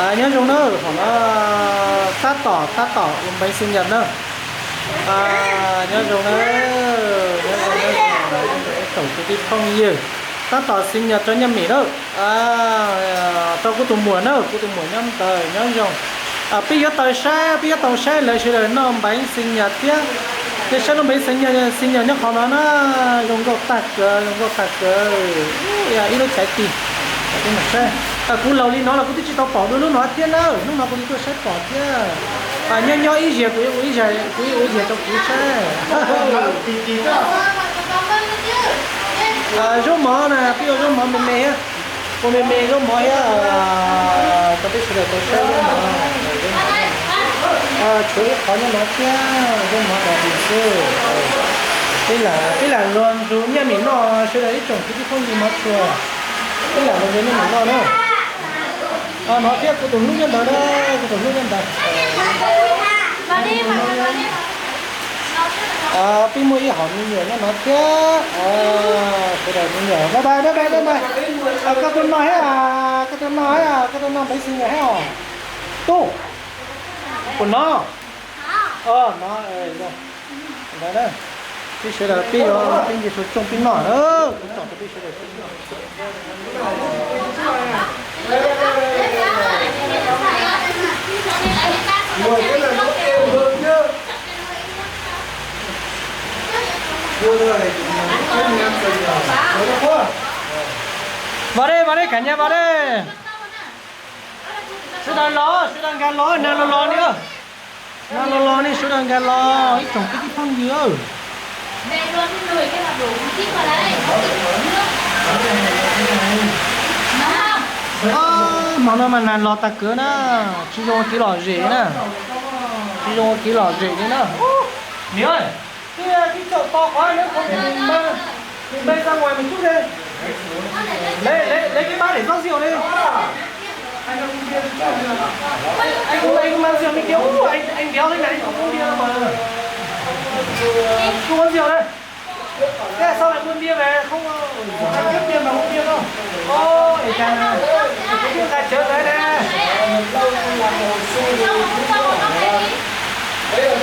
Nyob zoo na, hom no tab tom tab tom ua npeev xi nyas na. Nyob zoo na, nyob zoo na, ib tsoom kwv tij phooj ywg, tab tom xi nyas rau Nyiaj Mim na. Rau kuv tus muam na, kuv tus muam nyob ntawd nyob zoo. Peb yuav tau saib, peb yuav tau saib lawv sawv daws noj npeev xi nyas thiab. Nej saib lub npeev xi nyas, xi nyas nyob qhov no na, zoo nkauj tag kawg, zoo nkauj tag kawg. Ib lub chaiv tig, kuv laus li no los kuv twb tsis tau pom dua lub no thiab na, hnub no kuv tuaj saib pom thiab. Nyob nyob ib zaug kuv yuav ua ib zaug, kuv yuav ua ib zaug rau kuv saib. Zaub mov na, peb ua zaub mov me me thiab, ua me me zaub mov thiab, rau peb sawv daws tau saib zaub mov. Tshuav ib qhov nyob no thiab, zaub mov tas li xwb. Peb lam, peb lam luag nrug Nyiaj Mim noj, sawv daws ib tsoom kwv tij phooj ywg mov tshua, peb lam luag nrug Nyiaj Mim noj na. No thiab kuv tus hlub nyob ntawd na, kuv tus hlub nyob ntawd. Peb muaj ib hom me nyuam nyob no thiab. Sawv daws me nyuam, bye bye, bye bye, bye bye. Koj tuaj noj thiab, koj tuaj noj thiab, koj tuaj noj npeev xi nyas thiab os. Tub, puas nov? No, ntawd na. Peb sawv daws peb yuav peb nce tsoo peb noj na, kuv tsom rau peb sawv daws peb noj. Vas dej, vas dej, kham nyas vas dej. Sawv daws los, sawv daws nkag los, nag los los li. Nag los los nej sawv daws nkag los, ib tsoom kwv tij phooj ywg. Hmo no mas nag los tag kawg na, tsis zoo ua kev lom zem na, tsis zoo ua kev lom zem li na. Niam, twb tsis tau qhov, nếu không thì mình bơi, mình bơi ra ngoài một chút đi. Lấy, lấy, lấy cái bát để rót rượu đi. Anh, anh, anh mang rượu lên kia. Ú, anh, anh béo thế này, anh không uống bia đâu mà. Không uống rượu đây. Thế sao lại mua bia về? Không, không ai biết bia mà uống bia đâu. Ôi, chàng này, cái bia tài trợ đấy nè.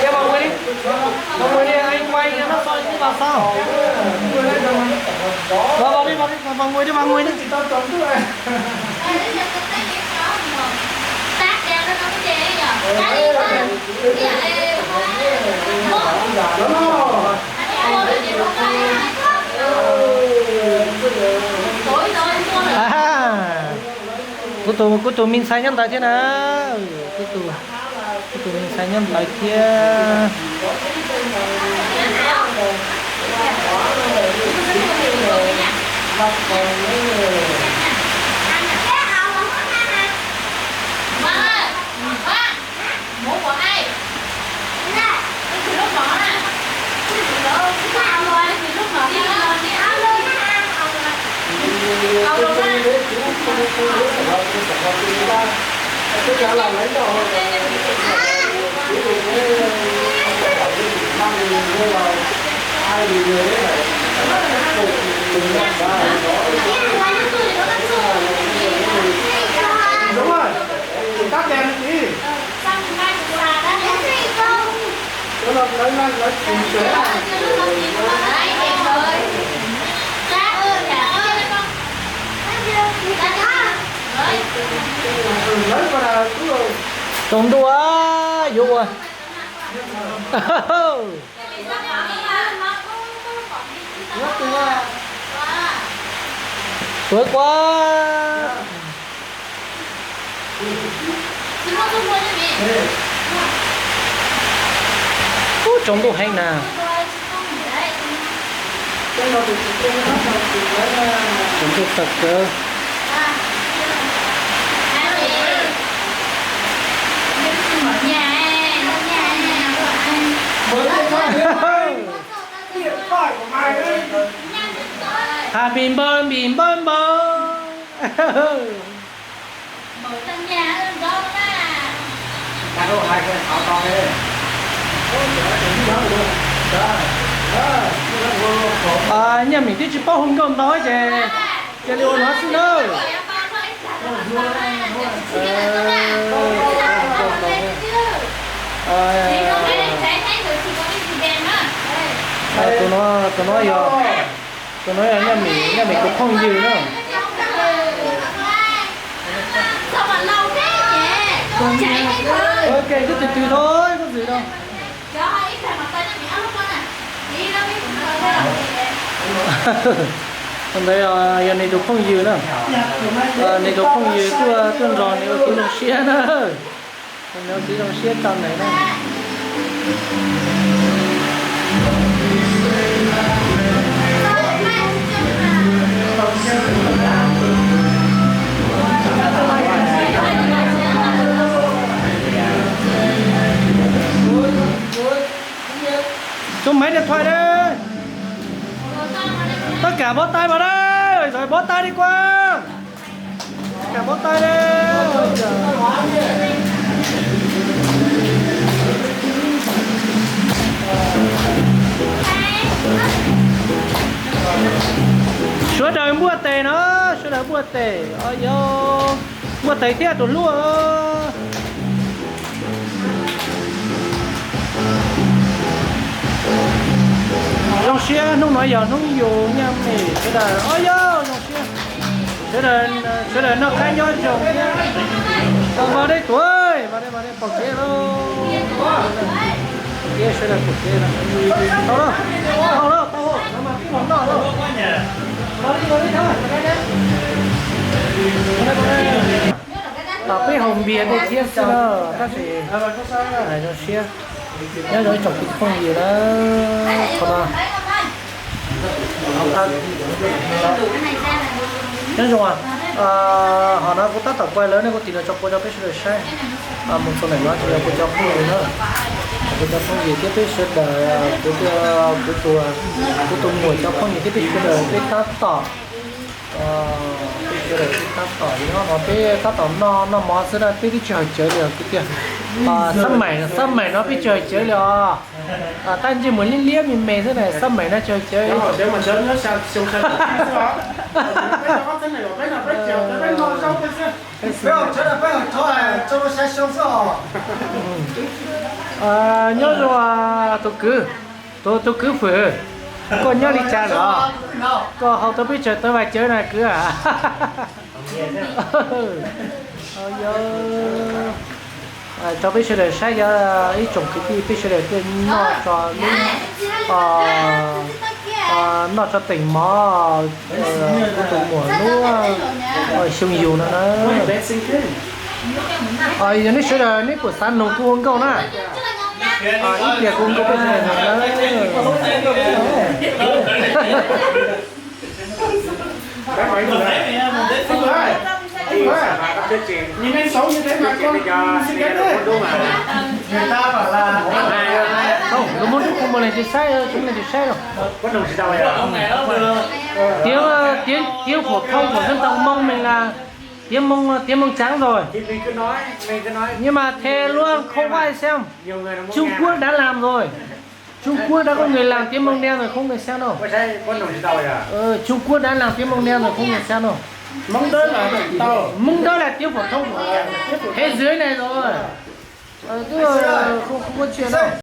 Em vào ngồi đi. Vào ngồi đi, anh quay cho nó soi chứ vào sao. Vào, vào đi, vào đi, vào ngồi đi, vào ngồi đi. Kuv tus, kuv tus me ntxhais nyob ntawd thiab na. Kuv tus, kuv tus me ntxhais nyob ntawd thiab. Tsaus ntuj yuav ua. Tuav kuab. Ub, tsaus ntuj heev na. Tsaus ntuj tag kawg. Happy birthday, birthday. Nyiaj Mim twb tsis paub hu nkauj ntau ces cia li ua no xwb nawb. Tus no yog, tus no yog Nyaj Mim, Nyaj Mim tus phooj ywg na. Ok, twb twg twg tau koj ntxim no. Ntawd yog nws tus phooj ywg na. Nws tus phooj ywg tuaj, tuaj nrog nws ua tib zoo siab na. Nws ua tib zoo siab tso nws na. Tus maiv điện thoại đây. Tất cả bó tay vào đây, rồi bó tay đi qua. Tất cả bó tay đây. Sawv daws npuaj tes no, sawv daws npuaj tes. Oj yog, npuaj tes thiab tus hlub. Zoo siab, hnub no yog hnub yus Nyaj Mim sawv daws. Oj yog, zoo siab. Sawv daws, sawv daws noj qab nyob zoo thiab. Vas dej tuaj, vas dej, vas dej pom kev lauj. Sawv daws pom kev lauj. Tau lauj, tau lauj, tau lauj. Peb haus npias tej thiab xwb na, tab sis zoo siab. Nyob zoo ib tsoom kwv tij phooj ywg na, qhov no. Nyob zoo, hom no kuv tab tom kuv lawv nej kuv tis no tso pua rau peb sawv daws saib. Mus txog ntawm no ces yog kuv cov phooj ywg na, kuv cov phooj ywg thiab peb sawv daws, kuv, kuv tus, kuv tus muam cov phooj ywg thiab peb sawv daws peb tab tom, peb sawv daws peb tab tom nyob no peb tab tom noj, noj mov xwb na, peb twb tsis haus cawv li os kwv tij. Xab maim, xab maim no peb tsis haus cawv li os. Tab ntsej muag liab liab me me xwb na, xab maim no tsis haus cawv. Nyob zoo tus kwv, tus, tus kwv Fwm, koj nyob li cas lawm? Koj haus tau peb tsawg tawv vas cawv na kwv? Tso peb sawv daws saib, yog ib tsoom kwv tij peb sawv daws tuaj noj tso lub, noj tso teem mov, kuv tus muam lub xyoo yug no na. Yog nej sawv daws nej puas xav nug kuv ua nkauj na? Ib pliag kuv ua nkauj peb sawv daws nug na. Los muab lub kuv mus leej twg saib, tsis muaj leej twg saib los. Tiếng, tiếng, tiếng phổ thông của dân tộc Mông mình là tiếng Mông, tiếng Mông trắng rồi. Nhưng mà thề luôn không có ai xem. Trung Quốc đã làm rồi. Trung Quốc đã có người làm tiếng Mông đen rồi, không người xem đâu. Ờ, Trung Quốc đã làm tiếng Mông đen rồi, không người xem đâu. Mông đó là tiếng phổ thông của thế giới này rồi. Ờ, tức là không, không có chuyện đâu.